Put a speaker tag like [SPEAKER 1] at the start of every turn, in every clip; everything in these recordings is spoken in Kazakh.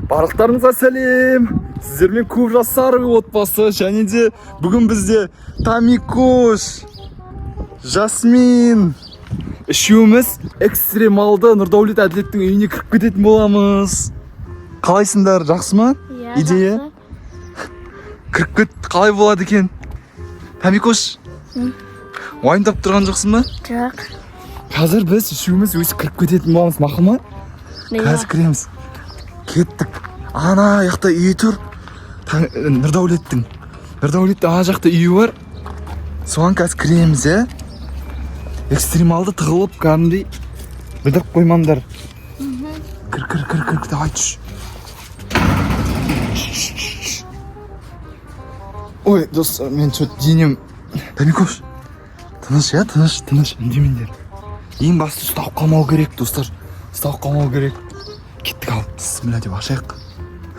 [SPEAKER 1] Барлықтарыңызға сәлем! Сіздермен көп жасар отбасы және де бүгін бізде Тамикош, Жасмин үшеуміз экстремалды Нұрдәулет Әділеттің үйіне кіріп кететін боламыз. Қалайсыңдар, жақсы ма?
[SPEAKER 2] Иә,
[SPEAKER 1] Идея?
[SPEAKER 2] жақсы.
[SPEAKER 1] Кіріп кет, қалай болады екен? Тамикош, уайымдап тұрған жоқсың ба?
[SPEAKER 2] Жоқ.
[SPEAKER 1] Қазір біз үшеуміз өсіп кіріп кететін боламыз, мақұл ма?
[SPEAKER 2] Иә.
[SPEAKER 1] Қазір кіреміз. Кеттік. Ана жақта үйі тұр. Нұрдәулеттің. Нұрдәулеттің ана жақта үйі бар. Соған қазір кіреміз, иә? Экстремалды тығылып кәдімгідей білдіріп қоймаңдар. Кір, кір, кір, кір, давай түш. Түш, түш, түш. Ой, достар, мен что-то денем. Тамикош, тыныш, иә, тыныш, тыныш, үндемеңдер. Ең басты ұсталып қалмау керек, достар. Ұсталып қалмау керек. Кеттік, ал, бісміллә деп ашайық.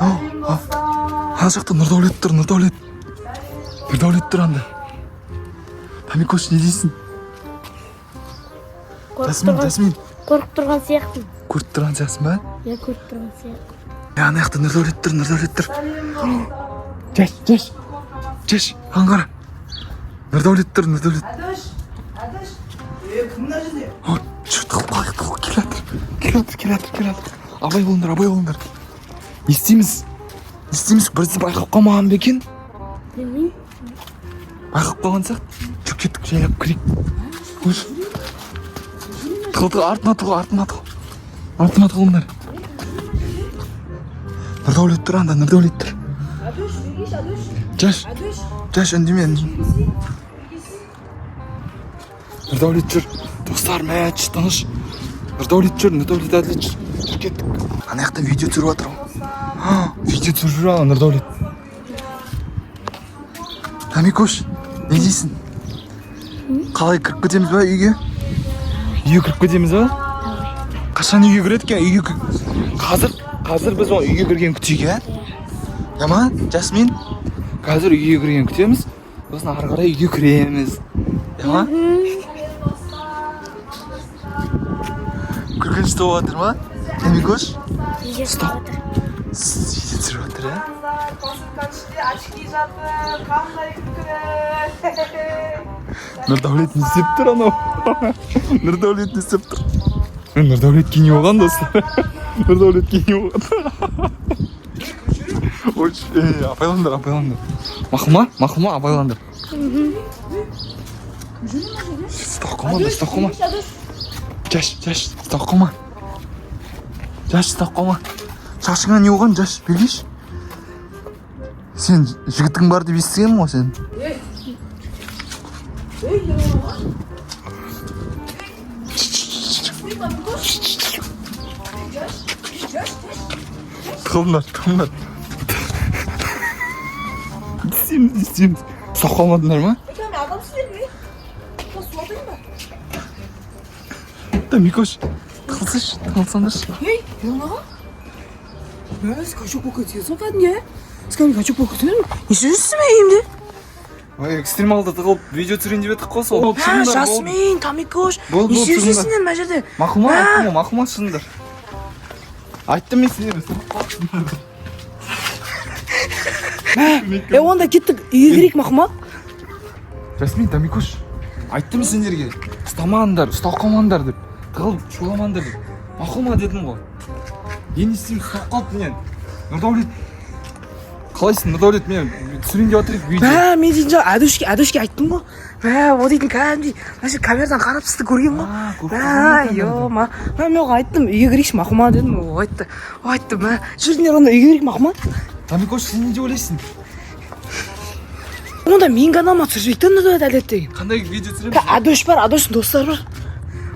[SPEAKER 1] Ау, ау. Ана жақта Нұрдәулет тұр, Нұрдәулет. Нұрдәулет тұр анда. Тамикош, не дейсің?
[SPEAKER 2] Қорқып
[SPEAKER 1] Жасмин,
[SPEAKER 2] тұрған,
[SPEAKER 1] Жасмин,
[SPEAKER 2] қорқып тұрған сияқтымын.
[SPEAKER 1] Көріп тұрған сияқтысың ба?
[SPEAKER 2] Иә, көріп тұрған сияқты.
[SPEAKER 1] Е, ана жақта Нұрдәулет тұр, Нұрдәулет тұр. Жаш, жаш. Жаш, ана қара. Нұрдәулет тұр, Нұрдәулет.
[SPEAKER 3] Әдіш, Әдіш, е, кім мына жерде?
[SPEAKER 1] О, жүр, тығылып қалайық, тығылып келе жатыр. Келе жатыр, келе жатыр, келе жатыр. Абай болыңдар, абай болыңдар. Не істейміз? Не істейміз? Бірді байқап қалмаған ба екен?
[SPEAKER 2] Білмеймін.
[SPEAKER 1] Байқап қалған сияқты. Жүр, кеттік, жайлап кірейік. Қойшы. Тығыл, тығыл, артына тығыл, артына тығыл. Артына тығылыңдар. Нұрдәулет тұр анда, Нұрдәулет тұр.
[SPEAKER 3] Әдіш, бергеш, Әдіш,
[SPEAKER 1] Жаш,
[SPEAKER 3] Әдіш.
[SPEAKER 1] жаш, үндеме, үндеме. Нұрдәулет жүр. Достар, мәч, тыныш. Нұрдәулет жүр, Нұрдәулет Әділет жүр. Жүр, кеттік. Ана жақта видео түсіріп жатыр ғой. Видео түсіріп жүр ана Нұрдәулет. Тамикош, не дейсің? Қалай, кіріп кетеміз ба үйге? Үйге кіріп кетеміз ба? Қашан үйге кіреді екен? Үйге қазір, қазір біз оны үйге кірген күтейік, иә? Ма, Жасмин? Қазір үйге кірген күтеміз. Сосын ары қарай үйге кіреміз. Иә ма? Күлкінішті болып жатыр ма? Тамикош?
[SPEAKER 2] Видео түсіріп жатыр.
[SPEAKER 1] Видео түсіріп жатыр, иә?
[SPEAKER 3] Посылканың ішінде очки жатыр, қандай күлкілі.
[SPEAKER 1] Нұрдәулет не істеп тұр анау? Нұрдәулет не істеп тұр? Нұрдәулетке не болған, достар? Нұрдәулетке не болған? Ой, ей, абайлаңдар, абайлаңдар. Мақұл ма? Мақұл ма? Абайлаңдар. Ұстап қалма, ұстап қалма. Жаш, жаш, ұстап қалма. Жаш, ұстап қалма. Шашыңа не болған, жаш, бергеші. Сен жігітің бар деп естігенмін ғой сен.
[SPEAKER 3] Ей, Ерлан.
[SPEAKER 1] Тығылыңдар, тығылыңдар. Не істейміз, не істейміз? Ұстап қалмадыңдар ма?
[SPEAKER 3] Екен, мен адам сіздер ме? Су атайын ба?
[SPEAKER 1] Да, Микош, тығылсайшы, тығылсаңдаршы.
[SPEAKER 3] Ей, Ерлан аға. Мә, скачок болып кетесің кәдімгі, ә? Сен кәдімгі качок болып кетесің. Не істеп жүрсің мен үйімде?
[SPEAKER 1] Ой, экстремалды тығылып видео түсірейін деп едік қой сол.
[SPEAKER 3] Мә, Жасмин, Тамикош,
[SPEAKER 1] Болды,
[SPEAKER 3] не
[SPEAKER 1] болды,
[SPEAKER 3] істеп
[SPEAKER 1] шығыңдар.
[SPEAKER 3] жүрсіңдер мына жерде?
[SPEAKER 1] Мақұл ма?
[SPEAKER 3] Мә.
[SPEAKER 1] Айттым ғой, мақұл ма, шығыңдар. Айттым мен сіздерге, ұстап қалыпсыңдар.
[SPEAKER 3] Е, онда кеттік, үйге кірейік, мақұл ма?
[SPEAKER 1] Жасмин, Тамикош, айттым сендерге, ұстамаңдар, ұстап қалмаңдар деп, тығылып шуламаңдар деп. Мақұл ма дедім ғой. Енді не істейміз, ұстап қалыпты мен. Нұрдәулет, қалайсың, Нұрдәулет, мен түсірейін деп жатыр едік видео.
[SPEAKER 3] Мә, мен дейтін жаңа Әдішке, Әдішке айттым ғой. Мә, о дейтін кәдімгідей мына жер камерадан қарап сізді көрген ғой.
[SPEAKER 1] А, көріп
[SPEAKER 3] Мә,
[SPEAKER 1] қалған екен.
[SPEAKER 3] ё, ма. Мә, мен оған айттым, үйге кірейікші, мақұл ма дедім. Ол айтты. Ол айтты, мә, жүріңдер онда үйге кірейік, мақұл ма?
[SPEAKER 1] Тамикош, сен не деп ойлайсың?
[SPEAKER 3] Онда менің каналыма түсірсек те Нұрдәулет Әділет деген.
[SPEAKER 1] Қандай видео түсіреміз?
[SPEAKER 3] Әдіш бар, Әдіштің достары бар.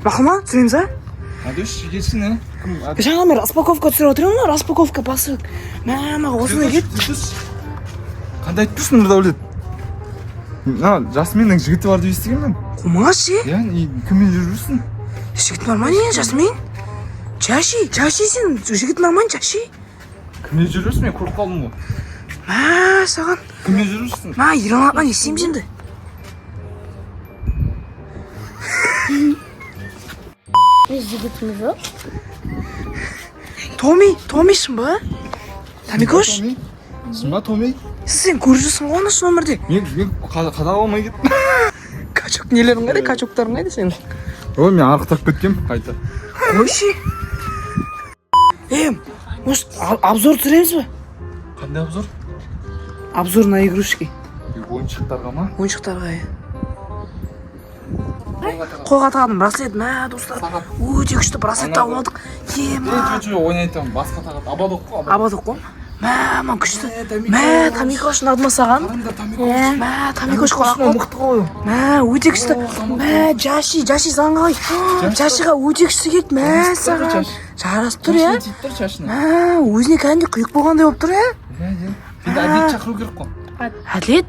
[SPEAKER 3] Мақұл ма? Түсіреміз, а?
[SPEAKER 1] Әдіш, келсін, ә? Кім? Әдіш?
[SPEAKER 3] Жаңа мен распаковка түсіріп отырмын ғой, распаковка посылок. Мә, маған осындай келді.
[SPEAKER 1] Қандай айтып тұрсың, Нұрдәулет? Мына Жасминнің жігіті бар деп естігенмін.
[SPEAKER 3] Қумаш, е?
[SPEAKER 1] Иә, не, кіммен жүріп жүрсің?
[SPEAKER 3] Жігіт бар ма не, Жасмин? Чаши, Чаши, сен жігіт бар ма, Чаши?
[SPEAKER 1] Кіммен жүріп жүрсің? Мен көріп қалдым ғой.
[SPEAKER 3] Мә, саған.
[SPEAKER 1] Кіммен жүріп жүрсің?
[SPEAKER 3] Мә, Ерлан аға, не істейміз енді?
[SPEAKER 2] Мен жігітім жоқ.
[SPEAKER 3] Томи, Томисің ба? Тамикош.
[SPEAKER 1] Шын ба, Томи?
[SPEAKER 3] Сен көріп жүрсің ғой ана шын өмірде.
[SPEAKER 1] Мен қадап алмай кеттім.
[SPEAKER 3] Качок нелерің қайда, качоктарың қайда сенің?
[SPEAKER 1] Ой, мен арықтап кеткенмін қайта.
[SPEAKER 3] Қойшы. Е, может, обзор түсіреміз бе?
[SPEAKER 1] Қандай обзор?
[SPEAKER 3] Обзор на игрушки.
[SPEAKER 1] Ойыншықтарға ма?
[SPEAKER 3] Ойыншықтарға, иә. Қолға тағатын браслет, мә, достар. Өте күшті браслет тауып алдық. Ема.
[SPEAKER 1] Жоқ, жоқ, ойнайтын басқа тағат. Ободок қой.
[SPEAKER 3] Ободок қой. Мә, мына күшті. Мә, Тамикош ұнады ма саған? Мә, Тамикош қой.
[SPEAKER 1] Мықты ғой.
[SPEAKER 3] Мә, өте күшті. Мә, Жаши, Жаши саған қалай? Жашиға өте күшті келді. Мә, саған. Жарасып тұр, иә?
[SPEAKER 1] Тиіп тұр шашына.
[SPEAKER 3] Мә, өзіне кәдімгідей құйық болғандай болып тұр, иә?
[SPEAKER 1] Иә, иә. Енді Әділет шақыру керек қой.
[SPEAKER 3] Әділет?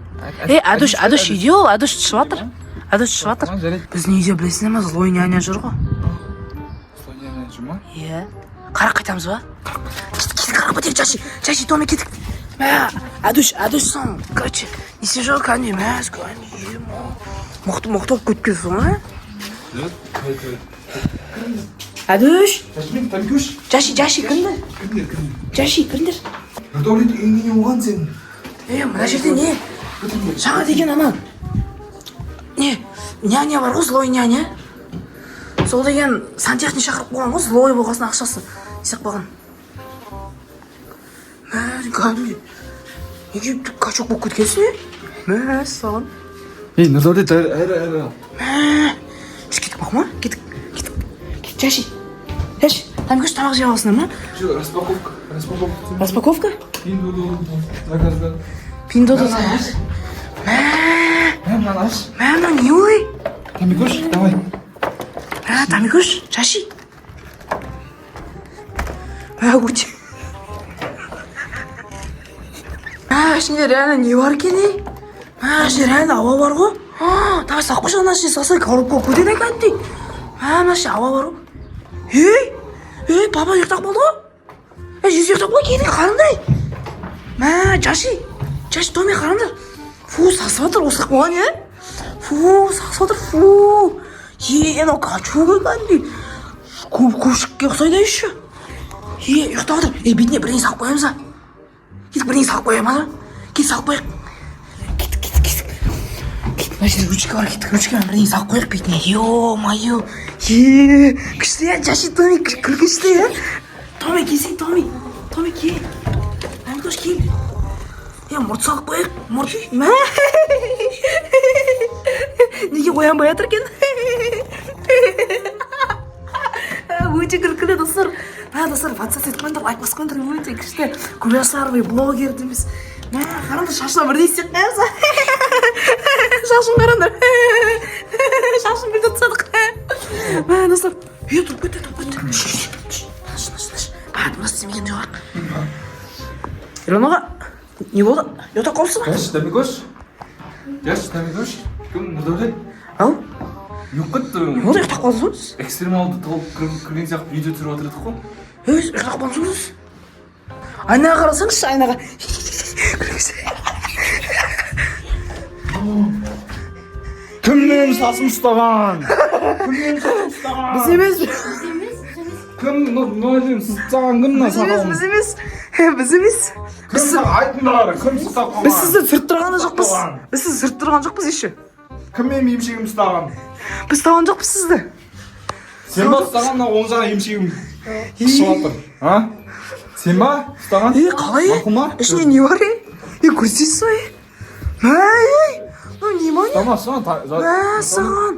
[SPEAKER 3] Ей, Әдүш, Әдүш үйде ол, Әдүш түсіп жатыр. Әдүш түсіп жатыр.
[SPEAKER 1] Жарайды.
[SPEAKER 3] Біздің үйде, білесіңдер ма, злой няня жүр ғой.
[SPEAKER 1] Злой няня жүр ма?
[SPEAKER 3] Иә. Қарап қайтамыз ба? Кеттік, кеттік, қарап кетейік, Жаши, Жаши, Томи, кеттік. Мә, Әдүш, Әдүш саған, короче, не істеп жүр кәдімгідей, мә, кәдімгідей, ема. Мықты, мықты болып кеткенсің ғой, ә? Әдүш,
[SPEAKER 1] Жашмин, Тамикош.
[SPEAKER 3] Жаши, Жаши, кіріңдер.
[SPEAKER 1] Кіріңдер, кіріңдер.
[SPEAKER 3] Жаши, кіріңдер.
[SPEAKER 1] Нұрдәулет үйіңе не болған сенің?
[SPEAKER 3] Е, мына жерде не? Жаңа деген ана не, няня бар ғой, злой няня. Сол деген сантехник шақырып қойған ғой, злой болғасын ақшасы істеп қойған. Мә, сен кәдімгідей неге бүйтіп качок болып кеткенсің, е? Мә, саған.
[SPEAKER 1] Ей, Нұрдәулет, әрі, әрі, әрі.
[SPEAKER 3] Мә, біз кеттік, бақ ма? Кеттік, кеттік, кеттік, Жаши. Жаши, Тамикош, тамақ жеп аласыңдар ма?
[SPEAKER 1] Жоқ, распаковка, распаковка.
[SPEAKER 3] Распаковка?
[SPEAKER 1] Пиндуодуо заказда.
[SPEAKER 3] Пиндуодуо.
[SPEAKER 1] Мә, мынаны аш.
[SPEAKER 3] Мә, мынау не ой?
[SPEAKER 1] Тамикош, давай.
[SPEAKER 3] Мә, Тамикош, Жаши. Мә, өте. Мә, ішінде реально не бар екен, ей? Мә, ішінде реально ауа бар ғой. А, давай салып қойшы, ана ішіне салсай, коробка көтере кәдімгідей. Мә, мына ішінде ауа бар ғой. Ей, ей, папа ұйықтап қалды ғой. Ей, жүз ұйықтап қой, келін, қараңдар. Мә, Жаши, Жаши, Томи, қараңдар. Фу, сасып жатыр, осылық болған, е? Фу, сасып жатыр, фу. Е, анау качок кәдімгідей. Көпшікке ұқсайды еще. Е, ұйықтап жатыр. Е, бетіне бірдеңе салып қоямыз а? Кетіп бірдеңе салып қоямыз а? Кет, салып қояйық. Кеттік, кеттік, кеттік. Кет, мына жерде ручка бар, кеттік, ручкамен бірдеңе салып қояйық бетіне. Ё-моё. Е, күшті, иә, Жаши, Томи, күлкішті, иә? Томи, келсей, Томи. Томи, кел. Тамикош, кел. Е, мұрт салып қояйық. Мұрт. Мә. Неге оянбай жатыр екен? Өте күлкілі, достар. Мә, достар, подписаться етіп қойыңдар, лайк басып қойыңдар, өте күшті. Көбиясарбай блогер дейміз. Мә, қараңдар, шашына бірдей істеп қоямыз. Шашын қараңдар. Шашын бүлдіріп тастадық. Мә, достар. Е, тұрып кетті, тұрып кетті. Тыныш, тыныш, тыныш. Мә, дұрыс істемеген жоқ. Ерлан аға, не болды? Ұйықтап қалыпсың ба?
[SPEAKER 1] Жаш, Тамикош. Жаш, Тамикош. Кім, Нұрдәулет?
[SPEAKER 3] Ау,
[SPEAKER 1] Не болып кетті?
[SPEAKER 3] не болды, ұйықтап қалдыңыз ғой сіз?
[SPEAKER 1] Экстремалды тауып кірген сияқты видео түсіріп жатыр едік қой.
[SPEAKER 3] Өз, ұйықтап қалдыңыз ғой сіз. Айнаға қарасаңызшы, айнаға. Күлкісі.
[SPEAKER 1] Кім менің шашым ұстаған? Кім менің шашым ұстаған?
[SPEAKER 3] Біз емес.
[SPEAKER 2] Біз емес, біз емес.
[SPEAKER 1] Кім мына сіз ұстаған кім мына
[SPEAKER 3] Біз емес,
[SPEAKER 1] сақалын?
[SPEAKER 3] біз емес. Біз емес.
[SPEAKER 1] Кім айтыңдар, кім ұстап қалған?
[SPEAKER 3] Біз сізді түсіріп тұрған да жоқпыз. Біз сізді түсіріп тұрған жоқпыз еще.
[SPEAKER 1] Кім менің емшегімді ұстаған?
[SPEAKER 3] Біз ұстаған жоқпыз сізді.
[SPEAKER 1] Сен ба ұстаған, мына оң жағы емшегім қышып жатыр. А? Сен ба ұстаған?
[SPEAKER 3] Е, қалай?
[SPEAKER 1] Мақұл ма?
[SPEAKER 3] Ішінде не бар, е? Е, көрсетесіз ба, е? Мә, ей! Мынау не ма, не?
[SPEAKER 1] Ұстама, ұстама.
[SPEAKER 3] Мә, саған.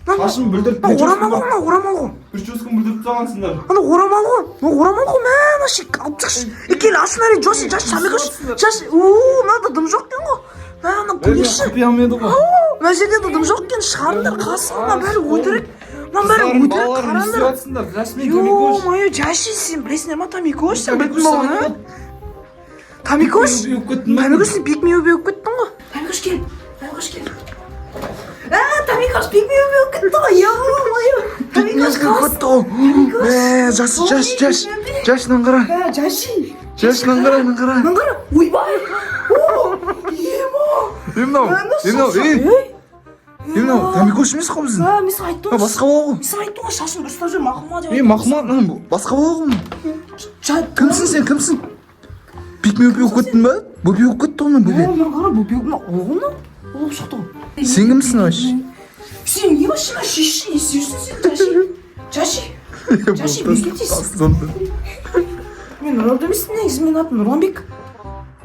[SPEAKER 3] Мына
[SPEAKER 1] Шашым бүлдіріп,
[SPEAKER 3] мына орамал ғой, мына орамал ғой.
[SPEAKER 1] Прическаны бүлдіріп тастағансыңдар.
[SPEAKER 3] Ана орамал ғой, мына орамал ғой, мә, мына ши алып шықшы. Е, кел, ашсын әре, Жоши, Жаши, Тамикош, Жаши. У, мынада дым жоқ екен ғой. Мә, мына көмекші.
[SPEAKER 1] Құпиям еді ғой.
[SPEAKER 3] Мына жерде де дым жоқ екен, шығарыңдар, қасың, мына бәрі өтірік. Мына бәрі өтірік, қараңдар.
[SPEAKER 1] Қараңдар. Жасмин, Тамикош.
[SPEAKER 3] Ё-моё, Жаши, сен білесіңдер ма, Тамикош, сен білетін болған, а? Тамикош,
[SPEAKER 1] Пикми кеттің ба?
[SPEAKER 3] Тамикош, сен пикми болып кеттің ғой. Тамикош, кел, Тамикош, кел. А, Тамикош, пикми болып кетті ғой, ё-моё. Тамикош, қалайсың?
[SPEAKER 1] Мә, жас, жас, жас. Жас, мынаны қара.
[SPEAKER 3] Ә, Жаши.
[SPEAKER 1] Жас, мынаны қара, мынаны қара.
[SPEAKER 3] Мынаны қара, ойбай. О, ема.
[SPEAKER 1] Е, мынау, е, мынау, е, е, мынау, Тамикош емес қой біздің.
[SPEAKER 3] Ә, мен саған айттым
[SPEAKER 1] Мынау
[SPEAKER 3] ғой.
[SPEAKER 1] басқа бала ғой.
[SPEAKER 3] Мен саған айттым ғой, шашын дұрыстап жүр, мақұл ма деп.
[SPEAKER 1] Е, мақұл ма? Мынау басқа бала ғой мынау. Кімсің сен, кімсің? Бөпе болып кеттің ба? Бөпе болып кетті ғой мына бөпе.
[SPEAKER 3] Мына қара, бөпе, мына ұл ғой, мынау. Ұл болып шықты ғой.
[SPEAKER 1] Сен кімсің вообще?
[SPEAKER 3] Сен не вообще, мына шешші, не істейсің сен? Жаши, жаши, жаши, бізге тиіс. Мен Нұралды емеспін негізі, менің атым Нұрланбек.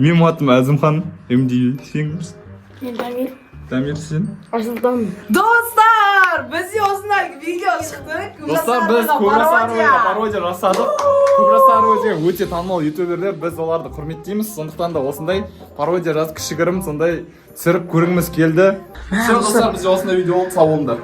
[SPEAKER 1] Менің атым Әзімхан МД. Сен кімсің?
[SPEAKER 2] Мен Дамир.
[SPEAKER 1] Дамир, сен?
[SPEAKER 2] Айсұлтан.
[SPEAKER 3] Достар, бізде осындай видео шықты.
[SPEAKER 1] Достар, біз Кобра Сарыбайға пародия жасадық. Кобра Сарыбай деген өте танымал ютуберлер, біз оларды құрметтейміз, сондықтан да осындай пародия жазып, кішігірім сондай түсіріп көргіміз келді. Все, достар, бізде осындай видео болды, сау болыңдар.